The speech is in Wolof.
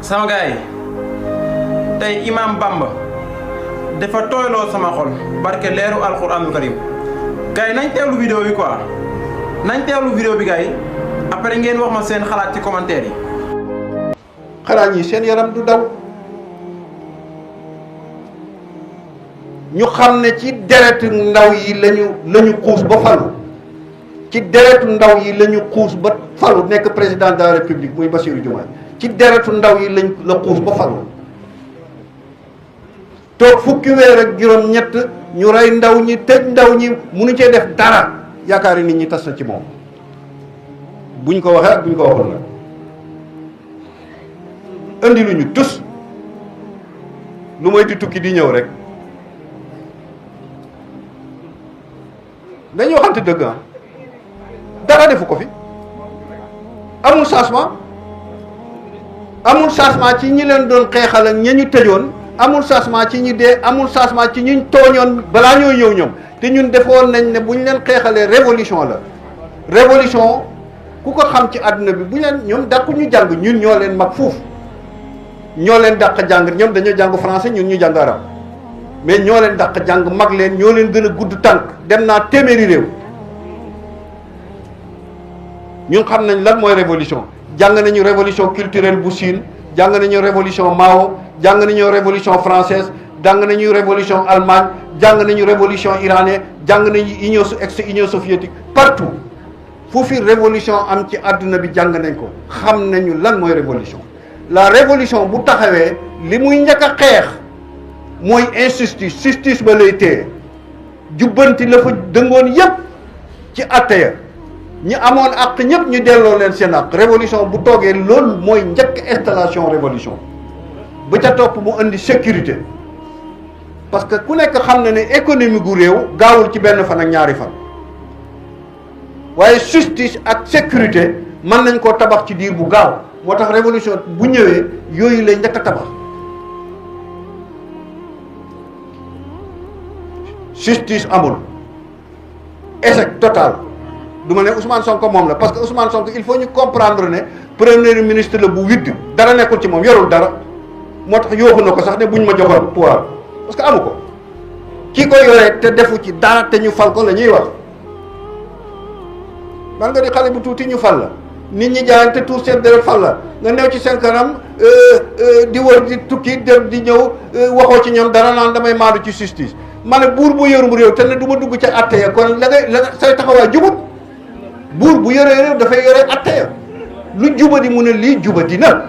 sama gaay tey Imam Bamba dafa tooyloo sama xol barke leeru alxuraanul karim gaay nañ teewlu vidéo bi quoi nañ teewlu vidéo bi gaay après ngeen wax ma seen xalaat ci commentaire yi. xanaa ñi seen yaram du daw ñu xam ne ci deretu ndaw yi lañu xuus ba falu ci deretu ndaw yi lañu xuus ba falu nekk président de la république muy Bassirou Diomaye ci deretu ndaw yi la xuus ba falu toog fukki weer ak juróom ñett ñu rey ndaw ñi tëj ndaw ñi munu cee def dara yaakaar nit ñi tas na ci moom buñ ko waxee ak buñ ko waxul nag indi lu ñu tus lu mooy di tukki di ñëw rek dañu waxante dëgg ah dara defu ko fi amul changement ci ñi leen doon xeexal ak ña ñu tëjoon amul changement ci ñi dee amul changement ci ñi tooñoon balaa ñoo ñëw ñoom te ñun defoon nañ ne bu ñu leen xeexalee révolution la révolution ku ko xam ci àdduna bi bu ñu leen ñoom dàqu ñu jàng ñun ñoo leen mag fuuf ñoo leen dàq jàng ñoom dañoo jàng français ñun ñu jàng arab mais ñoo leen dàq jàng mag leen ñoo leen gën a gudd tànk dem naa téeméeri réew ñun xam nañ lan mooy révolution jàng nañu révolution culturelle bu Chine jàng nañu révolution Mao jàng nañu révolution française jàng nañu révolution Allemagne jàng nañu révolution iranienne jàng nañu Union soviétique partout fu fi révolution am ci àdduna bi jàng nañ ko xam nañu lan mooy révolution la révolution bu taxawee li muy njëkk a xeex mooy justice ba lay téye jubbanti la fa dëngoon yépp ci àtte ya ñi amoon àq ñëpp ñu delloo leen seen àq révolution bu toogee loolu mooy njëkk installation révolution bu ca topp mu indi sécurité parce que ku nekk xam na ne économie gu réew gaawul ci benn fan ak ñaari fan waaye justice ak sécurité mën nañ koo tabax ci diir bu gaaw moo tax révolution bu ñëwee yooyu lay njëkk a tabax justice amul échec total du ma ne Ousmane Sonko moom la parce que Ousmane Sonko il faut ñu comprendre ne premier ministre la bu widd dara nekkul ci moom yorul dara moo tax yooxu na ko sax ne buñ ma joxoon pouvoir parce que amu ko ki ko yoree te defu ci dara te ñu fal ko la ñuy wax man nga di xale bu tuuti ñu fal la nit ñi jaayante tuur seen deret fal la nga new ci seen kanam di wër di tukki dem di ñëw waxoo ci ñoom dara naan damay maandu ci justice ma ne buur bu yorum réew te ne du ma dugg ca atte ya kon la say taxawaay jubut buur bu yoree réew dafay yore atte ya lu jubadi mu ne lii jubadi na